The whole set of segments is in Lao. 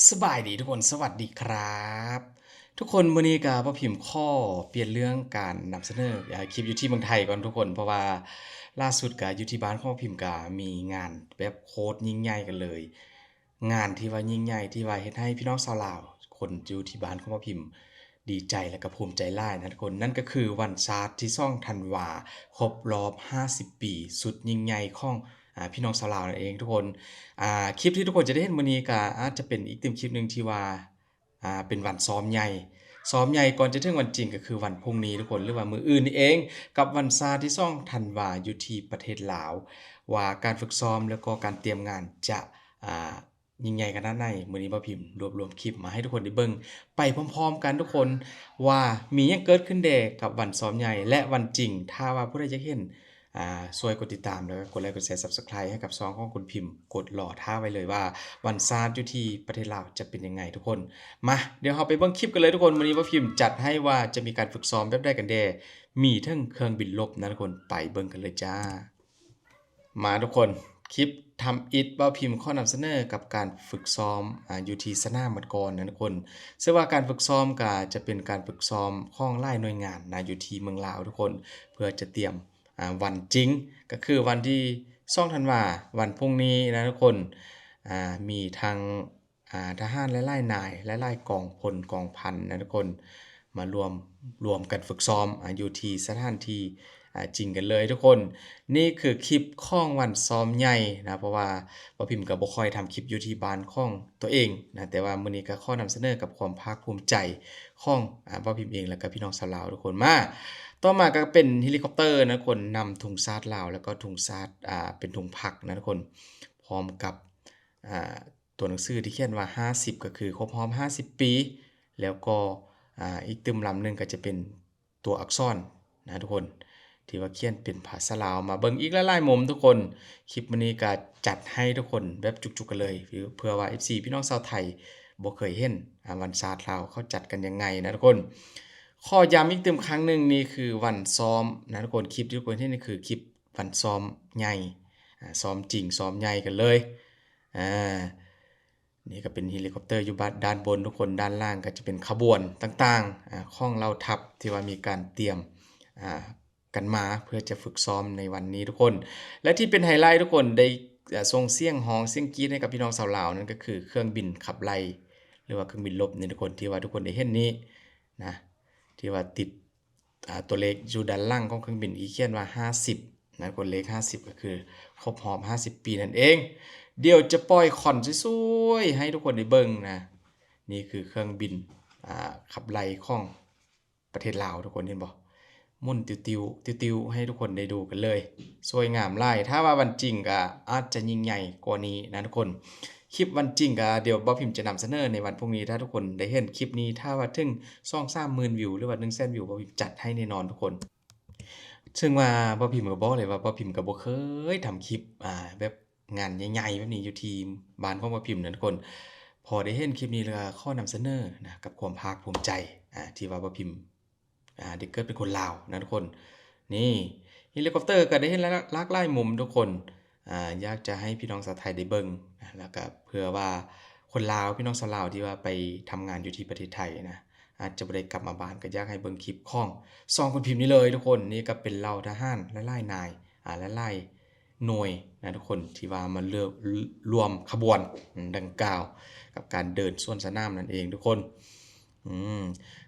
ສະບາຍດີທຸກຄົນ ສະຫວັດດີຄັບ ທຸກຄົນ. ມື້ນີ້ກະບໍ່ພິມຂໍປ່ຽນເລື່ອງການນຳສະເໜີ ເອີ ຄລິບຢູ່ທີ່ເມືອງໄທກ່ອນທຸກຄົນ ເພາະວ່າລ່າສຸດກະຢູ່ທີ່ບ້ານຂອງບໍ່ພິມກະມີງານແບບໂຄດຍິ່ງໃຫຍ່ກັນເລີຍ ງານທີ່ວ່າຍິ່ງໃຫຍ່ ທີ່ວ່າເຮັດໃຫ້ພີ່ນ້ອງຊາວລາວ ຄົນຢູ່ທີ່ບ້ານຂອງບໍ່ພິມດີໃຈ ແລະກະພູມໃຈຫຼາຍນະທຸກຄົນ. ນັ້ນກະຄືວັນຊາດທີສອງທັນວາ ຄົບຮອບຫ້າສິບປີ ສຸດຍິ່ງໃຫຍ່ຂອງ ອາ ພີ່ນ້ອງຊາວລາວນັ້ນເອງທຸກຄົນ. ອາ ຄລິບທີ່ທຸກຄົນຈະໄດ້ເຫັນມື້ນີ້ກະອາດຈະເປັນອີກຕື່ມຄລິບໜຶ່ງທີ່ວ່າ ອາ ເປັນວັນຊ້ອມໃຫຍ່ ຊ້ອມໃຫຍ່ກ່ອນຈະເຖິງວັນຈິງ ກະຄືວັນພຸ່ງນີ້ທຸກຄົນ ຫຼືວ່າມື້ອື່ນນີ້ເອງ ກັບວັນຊາດທີສອງທັນວາ ຢູ່ທີ່ປະເທດລາວ ວ່າການຝຶກຊ້ອມ ແລ້ວກໍການຕຽມງານຈະ ອາ ຍິ່ງໃຫຍ່ຂະໜາດໃດ. ມື້ນີ້ບໍ່ພິມລວບລວມຄລິບມາໃຫ້ທຸກຄົນໄດ້ເບິ່ງໄປພ້ອມໆກັນທຸກຄົນ ວ່າມີຫຍັງເກີດຂຶ້ນແດ່ກັບວັນຊ້ອມໃຫຍ່ ແລະວັນຈິງ. ຖ້າວ່າຜູ້ໃດຢາກເຫັນ ອາ ຊ່ວຍກົດຕິດຕາມ ແລ້ວກໍກົດໄລກົດແຊ Subscribe ໃຫ້ກັບຊ່ອງຂອງຄຸນພິມ ກົດລໍຖ້າໄວ້ເລີຍວ່າວັນຊາດຢູ່ທີ່ປະເທດລາວຈະເປັນຍັງໄງທຸກຄົນ. ມາ ດຽວເຮົາໄປເບິ່ງຄລິບກັນເລີຍທຸກຄົນ. ມື້ນີ້ບໍ່ພິມຈັດໃຫ້ວ່າຈະມີການຝຶກຊ້ອມແບບໃດກັນແດ່ ມີເຖິງເຄື່ອງບິນລົບນະທຸກຄົນ ໄປເບິ່ງກັນເລີຍຈ້າ. ມາທຸກຄົນ ຄລິບທຳອິດ ບ່າວພິມຂໍນຳສະເໜີກັບການຝຶກຊ້ອມ ອາ ຢູ່ທີ່ສະໜາມມັນກ່ອນນະທຸກຄົນ. ເຊິ່ງວ່າການຝຶກຊ້ອມກະຈະເປັນການຝຶກຊ້ອມຂອງຫຼາຍໜ່ວຍງານນະ ຢູ່ທີ່ເມືອງລາວທຸກຄົນ ເພື່ອຈະຕຽມ ອາ ວັນຈິງ ກະຄືວັນທີສອງທັນວາ ວັນພຸ່ງນີ້ນະທຸກຄົນ. ອາ ມີທັງ ອາ ທະຫານຫຼາຍໆນາຍ ຫຼາຍໆກອງພົນກອງພັນນະທຸກຄົນ ມາລວມ ລວມກັນຝຶກຊ້ອມ ອາ ຢູ່ທີ່ສະຖານທີ່ ອາ ຈິງກັນເລີຍທຸກຄົນ. ນີ້ຄືຄລິບຂອງວັນຊ້ອມໃຫຍ່ນະ ເພາະວ່າບ່າວພິມກະບໍ່ຄ່ອຍທຳຄລິບຢູ່ທີ່ບ້ານຂອງຕົວເອງນະ ແຕ່ວ່າມື້ນີ້ກະຂໍນຳສະເໜີກັບຄວາມພາກພູມໃຈຂອງ ອາ ບ່າວພິມເອງ ແລະກະພີ່ນ້ອງຊາວລາວທຸກຄົນ. ມາ ຕໍ່ມາກະເປັນເຮລິຄອບເຕີນະທຸກຄົນ ນຳທຸງຊາດລາວ ແລະກໍທຸງຊາດ ອາ ເປັນທຸງພັກນະທຸກຄົນ ພ້ອມກັບ ອາ ຕົວໜັງສືທີ່ຂຽນວ່າຫ້າສິບ ກະຄືຄົບຮອບຫ້າສິບປີ ແລ້ວກໍ ອາ ອີກຕື່ມລຳໜຶ່ງກະຈະເປັນຕົວອັກສອນນະທຸກຄົນ ທີ່ວ່າຂຽນເປັນພາສາລາວ. ມາເບິ່ງອີກຫຼາຍໆມຸມທຸກຄົນ ຄລິບມື້ນີ້ກະຈັດໃຫ້ທຸກຄົນແບບຈຸກໆກັນເລີຍ ເພື່ອວ່າເອັຟຊີພີ່ນ້ອງຊາວໄທບໍ່ເຄີຍເຫັນ ອາ ວັນຊາດລາວເຂົາຈັດກັນຍັງໄງນະທຸກຄົນ. ຂໍຢ້ຳອີກຕື່ມຄັ້ງໜຶ່ງ ນີ້ຄືວັນຊ້ອມນະທຸກຄົນ ຄລິບທີ່ທຸກຄົນເຫັນນີ້ຄືຄລິບວັນຊ້ອມໃຫຍ່ ອາ ຊ້ອມຈິງຊ້ອມໃຫຍ່ກັນເລີຍ. ອາ ນີ້ກະເປັນເຮລິຄອບເຕີຢູ່ດ້ານບົນທຸກຄົນ ດ້ານລ່າງກະຈະເປັນຂະບວນຕ່າງໆ ອາ ຂອງເຫຼົ່າທັບທີ່ວ່າມີການຕຽມ ອາ ກັນມາເພື່ອຈະຝຶກຊ້ອມໃນວັນນີ້ທຸກຄົນ. ແລະທີ່ເປັນໄຮໄລທຸກຄົນ ໄດ້ ອາ ສົ່ງສຽງຮ້ອງສຽງກຣີດໃຫ້ກັບພີ່ນ້ອງຊາວລາວ ນັ້ນກະຄືເຄື່ອງບິນຂັບໄລ່ ຫຼືວ່າເຄື່ອງບິນລົບນີ້ທຸກຄົນ ທີ່ວ່າທຸກຄົນໄດ້ເຫັນນີ້ນະ ທີ່ວ່າຕິດ ອາ ຕົວເລກຢູ່ດ້ານຫຼັງຂອງເຄື່ອງບິນທີ່ຂຽນວ່າຫ້າສິບນະທຸກຄົນ ເລກຫ້າສິບກະຄືຄົບຮອບຫ້າສິບປີນັ້ນເອງ. ດຽວຈະປ່ອຍຄອນສວຍໆໃຫ້ທຸກຄົນໄດ້ເບິ່ງນະ. ນີ້ຄືເຄື່ອງບິນ ອາ ຂັບໄລ່ຂອງປະເທດລາວ ທຸກຄົນເຫັນບໍ່? ໝູນຕິວໆ ຕິວໆ ໃຫ້ທຸກຄົນໄດ້ດູກັນເລີຍ ສວຍງາມຫຼາຍ. ຖ້າວ່າວັນຈິງກະອາດຈະຍິ່ງໃຫຍ່ກວ່ານີ້ນະທຸກຄົນ. ຄລິບວັນຈິງກະດຽວບ່າວພິມຈະນຳສະເໜີໃນວັນພຸ່ງນີ້ ຖ້າທຸກຄົນໄດ້ເຫັນຄລິບນີ້ ຖ້າວ່າເຖິງສອງສາມໝື່ນວິວ ຫຼືວ່າໜຶ່ງແສນວິວ ບ່າວພິມຈັດໃຫ້ແນ່ນອນທຸກຄົນ. ເຊິ່ງວ່າບ່າວພິມກະບອກເລີຍວ່າບ່າວພິມກະບໍ່ເຄີຍທຳຄລິບ ອາ ແບບງານໃຫຍ່ໆແບບນີ້ຢູ່ທີ່ບ້ານຂອງບ່າວພິມນະທຸກຄົນ. ພໍໄດ້ເຫັນຄລິບນີ້ແລ້ວກະຂໍນຳສະເໜີນະ ກັບຄວາມພາກພູມໃຈ ອາ ທີ່ວ່າບ່າວພິມ ອາ ໄດ້ເກີດເປັນຄົນລາວນະທຸກຄົນ. ນີ້ ເຮລິຄອບເຕີກະໄດ້ເຫັນຫຼາກ ຫຼາກຫຼາຍມຸມທຸກຄົນ ອາ ຢາກຈະໃຫ້ພີ່ນ້ອງຊາວໄທໄດ້ເບິ່ງນະ ແລ້ວກະເພື່ອວ່າຄົນລາວ ພີ່ນ້ອງຊາວລາວທີ່ວ່າໄປທຳງານຢູ່ທີ່ປະເທດໄທນະ ອາດຈະບໍ່ໄດ້ກັບມາບ້ານ ກະຢາກໃຫ້ເບິ່ງຄລິບຂອງຊ່ອງຄຸນພິມນີ້ເລີຍທຸກຄົນ. ນີ້ກະເປັນເຫຼົ່າທະຫານຫຼາຍໆນາຍ ອາ ຫຼາຍໆໜ່ວຍນະທຸກຄົນ ທີ່ວ່າມາເລືອກ ລວມຂະບວນ ອາ ດັ່ງກ່າວ ກັບການເດີນສວນສະໜາມນັ້ນເອງທຸກຄົນ. ອືມ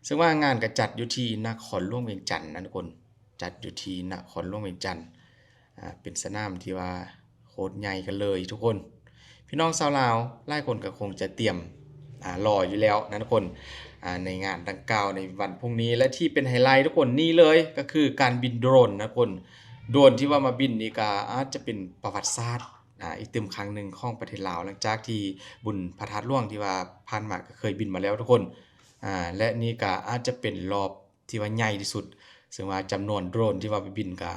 ເຊິ່ງວ່າງານກະຈັດຢູ່ທີ່ນະຄອນຫຼວງວຽງຈັນນະທຸກຄົນ ຈັດຢູ່ທີ່ນະຄອນຫຼວງວຽງຈັນ ອາ ເປັນສະໜາມທີ່ວ່າໂຄດໃຫຍ່ກັນເລີຍທຸກຄົນ. ພີ່ນ້ອງຊາວລາວຫຼາຍຄົນກະຄົງຈະຕຽມ ອາ ລໍຢູ່ແລ້ວນະທຸກຄົນ ອາ ໃນງານດັ່ງກ່າວໃນວັນພຸ່ງນີ້. ແລະທີ່ເປັນໄຮໄລທຸກຄົນ ນີ້ເລີຍ ກະຄືການບິນໂດຣນນະທຸກຄົນ. ໂດຣນທີ່ວ່າມາບິນນີ້ກະອາດຈະເປັນປະຫວັດສາດ ອາ ອີກຕື່ມຄັ້ງໜຶ່ງຂອງປະເທດລາວ ຫຼັງຈາກທີ່ບຸນພະທາດຫຼວງທີ່ວ່າຜ່ານມາກະເຄີຍບິນມາແລ້ວທຸກຄົນ. ອາ ແລະນີ້ກະອາດຈະເປັນລອບ ທີ່ວ່າໃຫຍ່ທີ່ສຸດ ເຊິ່ງວ່າຈຳນວນໂດຣນທີ່ວ່າໄປບິນກະ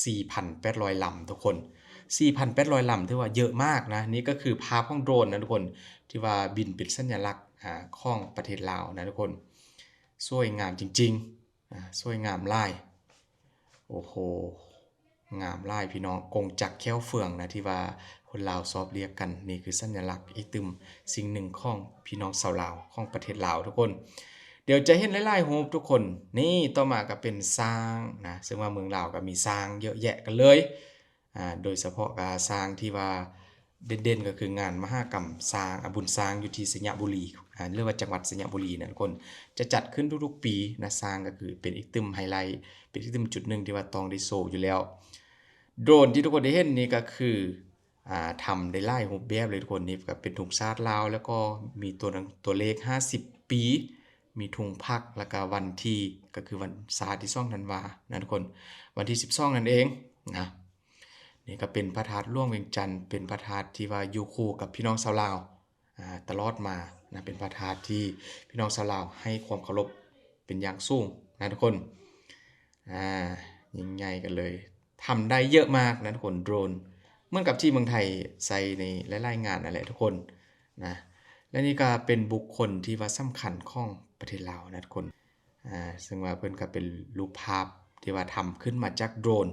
ສີ່ພັນແປດຮ້ອຍລຳທຸກຄົນ. ສີ່ພັນແປດຮ້ອຍລຳ ຖືວ່າເຍີະມາກນະ. ນີ້ກະຄືພາບຂອງໂດຣນນະທຸກຄົນ ທີ່ວ່າບິນເປັນສັນຍາລັກ ອາ ຂອງປະເທດລາວນະທຸກຄົນ. ສວຍງາມຈິງໆ ອາ ສວຍງາມຫຼາຍ. ໂອ້ໂຫ ງາມຫຼາຍພີ່ນ້ອງ ກົງຈັກແຂ້ວເຟືອງນະ ທີ່ວ່າຄົນລາວຊອບລຽກກັນ. ນີ້ຄືສັນຍະລັກອີກຕື່ມສິ່ງໜຶ່ງຂອງພີ່ນ້ອງຊາວລາວ ຂອງປະເທດລາວທຸກຄົນ. ດຽວຈະເຫັນຫຼາຍໆຮູບທຸກຄົນ. ນີ້ຕໍ່ມາກໍເປັນຊ້າງນະ ເຊິ່ງວ່າເມືອງລາວກໍມີຊ້າງເຍອະແຍະກັນເລີຍ. ອາ ໂດຍສະເພາະກໍຊ້າງທີ່ວ່າເດັ່ນໆ ກໍຄືງານມະຫະກຳຊ້າງ ອາ ບຸນຊ້າງຢູ່ທີ່ໄຊຍະບູລີ ອາ ຫຼືວ່າຈັງຫວັດໄຊຍະບູລີນັ້ນ ຄົນຈະຈັດຂຶ້ນທຸກໆປີນະ. ຊ້າງກໍຄືເປັນອີກຕື່ມໄຮໄລ ເປັນອີກຕື່ມຈຸດໜຶ່ງທີ່ວ່າຕ້ອງໄດ້ໂຊຢູ່ແລ້ວ. ໂດຣນທີ່ທຸກຄົນໄດ້ເຫັນນີ້ກໍຄື ອາ ທຳໄດ້ຫຼາຍຮູບແບບເລີຍທຸກຄົນ. ນີ້ກໍເປັນທຸງຊາດລາວ ແລ້ວກໍມີຕົວໜັງ ຕົວເລກຫ້າສິບປີ ມີທຸງພັກ ແລ້ວກໍວັນທີ ກໍຄືວັນຊາດທີສອງທັນວານະທຸກຄົນ ວັນທີສິບສອງນັ້ນເອງນະ. ນີ້ກໍເປັນພະທາດຫຼວງວຽງຈັນ ເປັນພະທາດທີ່ວ່າຢູ່ຄູ່ກັບພີ່ນ້ອງຊາວລາວ ອາ ຕະຫຼອດມານະ ເປັນພະທາດທີ່ພີ່ນ້ອງຊາວລາວໃຫ້ຄວາມເຄົາລົບເປັນຢ່າງສູງນະທຸກຄົນ. ອາ ຍິ່ງໃຫຍ່ກັນເລີຍ ທຳໄດ້ເຍອະມາກນະທຸກຄົນ ໂດຣນ ເໝືອນກັບທີ່ເມືອງໄທໃຊ້ໃນຫຼາຍໆງານນັ້ນແຫຼະທຸກຄົນນະ. ແລະນີ້ກໍເປັນບຸກຄົນທີ່ວ່າສຳຄັນຂອງປະເທດລາວນະທຸກຄົນ. ອາ ເຊິ່ງວ່າເພິ່ນກໍເປັນຮູບພາບທີ່ວ່າທຳຂຶ້ນມາຈາກໂດຣນ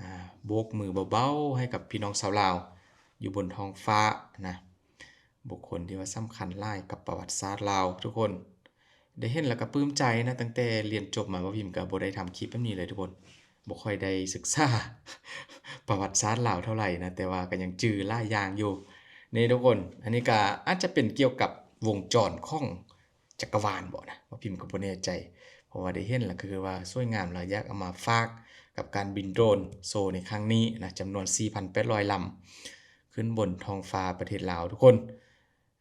ອາ ໂບກມືເບົາໆໃຫ້ກັບພີ່ນ້ອງຊາວລາວຢູ່ບົນທ້ອງຟ້ານະ. ບຸກຄົນທີ່ວ່າສຳຄັນຫຼາຍກັບປະຫວັດສາດລາວທຸກຄົນ. ໄດ້ເຫັນແລ້ວກໍປຶ້ມໃຈນະ ຕັ້ງແຕ່ຮຽນຈົບມາ ບ່າວພິມກໍບໍ່ໄດ້ທຳຄລິບແບບນີ້ເລີຍທຸກຄົນ. ບໍ່ຄ່ອຍໄດ້ສຶກສາປະຫວັດສາດລາວເທົ່າໃດນະ ແຕ່ວ່າກໍຍັງຈື່ຫຼາຍຢ່າງຢູ່ນີ້ທຸກຄົນ. ອັນນີ້ກໍອາດຈະເປັນກ່ຽວກັບວົງຈອນຂອງຈັກກະວານບໍນະ ບ່າວພິມກໍບໍ່ແນ່ໃຈ ເພາະວ່າໄດ້ເຫັນແລ້ວກໍຄືວ່າສວຍງາມ ແລ້ວຢາກເອົາມາຝາກກັບການບິນໂດຣນໂຊໃນຄັ້ງນີ້ນະ ຈຳນວນສີ່ພັນແປດຮ້ອຍລຳ ຂຶ້ນບົນທ້ອງຟ້າປະເທດລາວທຸກຄົນ.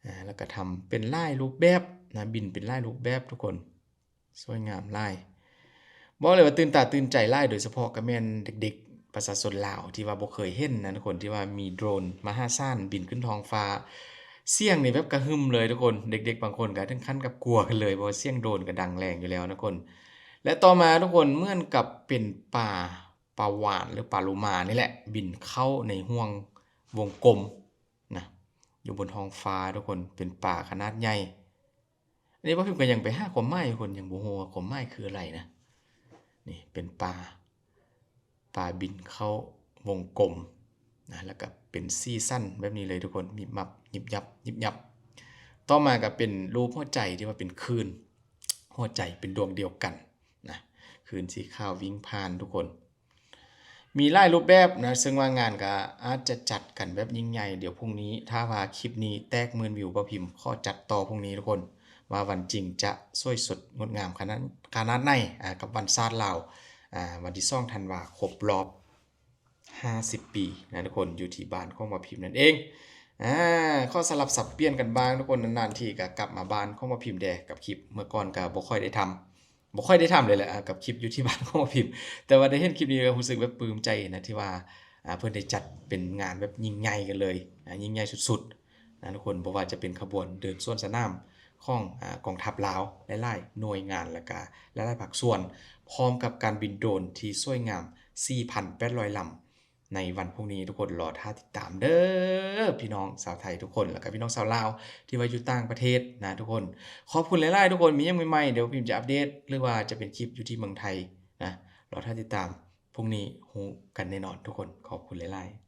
ອາ ແລ້ວກໍທຳເປັນຫຼາຍຮູບແບບນະ ບິນເປັນຫຼາຍຮູບແບບທຸກຄົນ ສວຍງາມຫຼາຍ. ບອກເລີຍວ່າຕື່ນຕາຕື່ນໃຈຫຼາຍ ໂດຍສະເພາະກໍແມ່ນເດັກໆ ປະຊາຊົນລາວທີ່ວ່າບໍ່ເຄີຍເຫັນນະທຸກຄົນ ທີ່ວ່າມີໂດຣນມະຫາສານບິນຂຶ້ນທ້ອງຟ້າ. ສຽງນີ້ແບບກະຫຶ່ມເລີຍທຸກຄົນ ເດັກໆບາງຄົນກໍເຖິງຂັ້ນກັບກົວກັນເລີຍ ເພາະວ່າສຽງໂດຣນກໍດັງແຮງຢູ່ແລ້ວນະທຸກຄົນ. ແລະຕໍ່ມາທຸກຄົນ ເໝືອນກັບເປັນປາ ປາຫວານ ຫຼືປາໂລມານີ້ແຫຼະ ບິນເຂົ້າໃນຫ່ວງວົງກົມນະ ຢູ່ບົນທ້ອງຟ້າທຸກຄົນ ເປັນປາຂະໜາດໃຫຍ່. ອັນນີ້ບ່າວພິມກໍຍັງໄປຫາຄວາມໝາຍທຸກຄົນ ຍັງບໍ່ຮູ້ວ່າຄວາມໝາຍຄືອະໄລນະ. ນີ້ເປັນປາ ປາບິນເຂົ້າວົງກົມນະ ແລ້ວກໍເປັນສີສັນແບບນີ້ເລີຍທຸກຄົນ ມິບມັບ ຍິບຍັບ ຍິບຍັບ. ຕໍ່ມາກໍເປັນຮູບຫົວໃຈທີ່ວ່າເປັນຄື້ນຫົວໃຈເປັນດວງດຽວກັນນະ ຄື້ນສີຂາວວິ່ງຜ່ານທຸກຄົນ. ມີຫຼາຍຮູບແບບນະ ເຊິ່ງວ່າງານກໍອາດຈະຈັດກັນແບບຍິ່ງໃຫຍ່. ດຽວພຸ່ງນີ້ ຖ້າວ່າຄລິບນີ້ແຕກໝື່ນວິວ ບ່າວພິມຂໍຈັດຕໍ່ພຸ່ງນີ້ທຸກຄົນ ວ່າວັນຈິງຈະສວຍສົດງົດງາມຂະໜາດ ຂະໜາດໃດ ອາ ກັບວັນຊາດລາວ ອາ ວັນທີສອງທັນວາ ຄົບຮອບຫ້າສິບປີນະທຸກຄົນ ຢູ່ທີ່ບ້ານຂອງບ່າວພິມນັ້ນເອງ. ອາ ຂໍສະຫຼັບສັບປ່ຽນກັນບ້າງທຸກຄົນ ນານໆທີກໍກັບມາບ້ານຂອງບ່າວພິມແດ່ ກັບຄລິບ ເມື່ອກ່ອນກໍບໍ່ຄ່ອຍໄດ້ທຳ ບໍ່ຄ່ອຍໄດ້ທຳເລີຍແຫຼະ ອາ ກັບຄລິບຢູ່ທີ່ບ້ານຂອງບ່າວພິມ. ແຕ່ວ່າໄດ້ເຫັນຄລິບນີ້ກໍຮູ້ສຶກແບບປຶ້ມໃຈນະ ທີ່ວ່າ ອາ ເພິ່ນໄດ້ຈັດເປັນງານແບບຍິ່ງໃຫຍ່ກັນເລີຍ ອາ ຍິ່ງໃຫຍ່ສຸດໆນະທຸກຄົນ. ບໍ່ວ່າຈະເປັນຂະບວນເດີນສວນສະໜາມຂອງ ອາ ກອງທັບລາວ ຫຼາຍໆໜ່ວຍງານ ແລ້ວກະຫຼາຍໆພາກສ່ວນ ພ້ອມກັບການບິນໂດຣນທີ່ສວຍງາມສີ່ພັນແປດຮ້ອຍລຳ ໃນວັນພຸ່ງນີ້ທຸກຄົນ. ລໍຖ້າຕິດຕາມເດີ ພີ່ນ້ອງຊາວໄທທຸກຄົນ ແລ້ວກະພີ່ນ້ອງຊາວລາວທີ່ວ່າຢູ່ຕ່າງປະເທດນະທຸກຄົນ. ຂອບຄຸນຫຼາຍໆທຸກຄົນ ມີຫຍັງໃໝ່ໆ ດຽວພິມຈະອັບເດດ ຫຼືວ່າຈະເປັນຄລິບຢູ່ທີ່ເມືອງໄທນະ ລໍຖ້າຕິດຕາມ. ພຸ່ງນີ້ຮູ້ກັນແນ່ນອນທຸກຄົນ. ຂອບຄຸນຫຼາຍໆ.